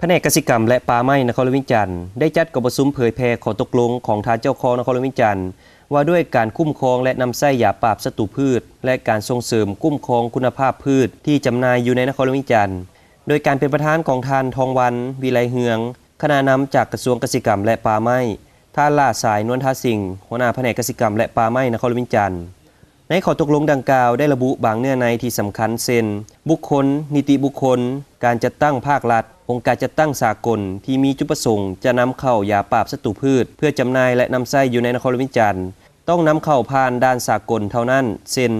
ພະແນກກະສິກຳ ແລະ ປ່າໄມ້ນະຄອນຫຼວງວຽງຈັນ ໄດ້ຈັດກອງປະຊຸມເຜີຍແຜ່ຂໍ້ຕົກລົງຂອງທ່ານເຈົ້າຄອງນະຄອນຫຼວງວຽງຈັນ ວ່າດ້ວຍການຄຸ້ມຄອງ ແລະ ນຳໃຊ້ຢາປາບສັດຕູພືດ ແລະ ການສົ່ງເສີມຄຸ້ມຄອງຄຸນນະພາບພືດທີ່ຈຳໜ່າຍຢູ່ໃນນະຄອນຫຼວງວຽງຈັນ ໂດຍການເປັນປະທານຂອງທ່ານ ທອງວັນ ວິໄລເຮືອງ ຄະນະນຳຈາກກະຊວງກະສິກຳ ແລະ ປ່າໄມ້, ທ່ານ ຫຼ້າຊາຍ ນວນທາສິງ ຫົວໜ້າພະແນກກະສິກຳ ແລະ ປ່າໄມ້ນະຄອນຫຼວງວຽງຈັນ. ໃນຂໍ້ຕົກລົງດັ່ງກ່າວໄດ້ລະບຸບາງເນື້ອໃນທີ່ສຳຄັນ ເຊັ່ນ ບຸກຄົນ, ນິຕິບຸກຄົນ, ການຈັດຕັ້ງພາກລັດ, ອົງການຈັດຕັ້ງສາກົນທີ່ມີຈຸດປະສົງຈະນຳເຂົ້າຢາປາບສັດຕູພືດ ເພື່ອຈຳໜ່າຍ ແລະ ນຳໃຊ້ຢູ່ໃນນະຄອນຫຼວງວຽງຈັນ ຕ້ອງນຳເຂົ້າຜ່ານດ່ານສາກົນເທົ່ານັ້ນ ເຊັ່ນ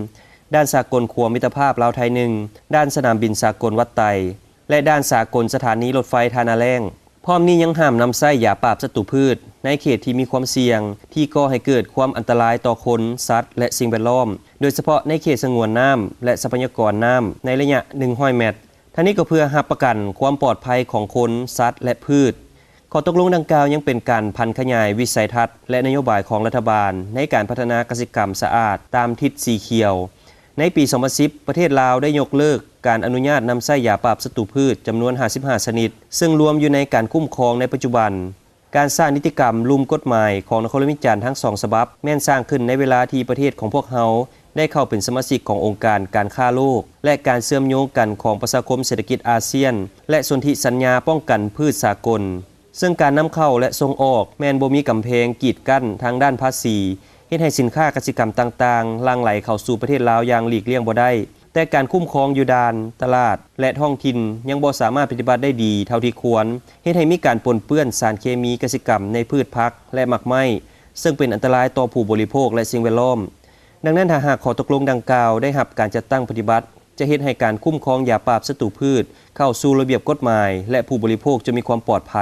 ດ່ານສາກົນຂົວມິດຕະພາບລາວໄທໜຶ່ງ, ດ່ານສະໜາມບິນສາກົນວັດໄຕ ແລະ ດ່ານສາກົນສະຖານີລົດໄຟທ່ານາແລ້ງ. ພ້ອມນີ້ຍັງຫ້າມນຳໃຊ້ຢາປາບສັດຕູພືດໃນເຂດທີ່ມີຄວາມສ່ຽງທີ່ກໍ່ໃຫ້ເກີດຄວາມອັນຕະລາຍຕໍ່ຄົນ, ສັດ ແລະ ສິ່ງແວດລ້ອມ, ໂດຍສະເພາະໃນເຂດສະຫງວນນ້ຳ ແລະ ຊັບພະຍາກອນນ້ຳໃນໄລຍະໜຶ່ງຮ້ອຍແມັດ. ທັງນີ້ກໍເພື່ອຮັບປະກັນຄວາມປອດໄພຂອງຄົນ, ສັດ ແລະ ພືດ. ຂໍ້ຕົກລົງດັ່ງກ່າວຍັງເປັນການຜັນຂະຫຍາຍວິໄສທັດ ແລະ ນະໂຍບາຍຂອງລັດຖະບານໃນການພັດທະນາກະສິກຳສະອາດຕາມທິດສີຂຽວ. ໃນປີສອງພັນສິບ ປະເທດລາວໄດ້ຍົກເລີກການອະນຸຍາດນຳໃຊ້ຢາປາບສັດຕູພືດຈຳນວນຫ້າສິບຫ້າຊະນິດ ເຊິ່ງລວມຢູ່ໃນການຄຸ້ມຄອງໃນປັດຈຸບັນ. ການສ້າງນິຕິກຳລຸ່ມກົດໝາຍຂອງນະຄອນຫຼວງວຽງຈັນທັງສອງສະບັບ ແມ່ນສ້າງຂຶ້ນໃນເວລາທີ່ປະເທດຂອງພວກເຮົາໄດ້ເຂົ້າເປັນສະມາຊິກຂອງອົງການການຄ້າໂລກ ແລະ ການເຊື່ອມໂຍງກັນຂອງປະຊາຄົມເສດຖະກິດອາຊຽນ ແລະ ສົນທິສັນຍາປ້ອງກັນພືດສາກົນ. ເຊິ່ງການນຳເຂົ້າ ແລະ ສົ່ງອອກແມ່ນບໍ່ມີກຳແພງກີດກັ້ນທາງດ້ານພາສີ, ເຮັດໃຫ້ສິນຄ້າກະສິກຳຕ່າງໆ ຫຼັ່ງໄຫຼເຂົ້າສູ່ປະເທດລາວຢ່າງຫຼີກລ່ຽງບໍ່ໄດ້, ແຕ່ການຄຸ້ມຄອງຢູ່ດ່ານ, ຕະຫຼາດ ແລະ ທ້ອງຖິ່ນຍັງບໍ່ສາມາດປະຕິບັດໄດ້ດີເທົ່າທີ່ຄວນ, ເຮັດໃຫ້ມີການປົນເປື້ອນສານເຄມີກະສິກຳໃນພືດຜັກ ແລະ ໝາກໄມ້, ເຊິ່ງເປັນອັນຕະລາຍຕໍ່ຜູ້ບໍລິໂພກ ແລະ ສິ່ງແວດລ້ອມ. ດັ່ງນັ້ນ, ຖ້າຫາກຂໍ້ຕົກລົງດັ່ງກ່າວໄດ້ຮັບການຈັດຕັ້ງປະຕິບັດ, ຈະເຮັດໃຫ້ການຄຸ້ມຄອງຢາປາບສັດຕູພືດເຂົ້າສູ່ລະບຽບກົດໝາຍ ແລະ ຜູ້ບໍລິໂພກຈະມີຄວາມປອດໄພ.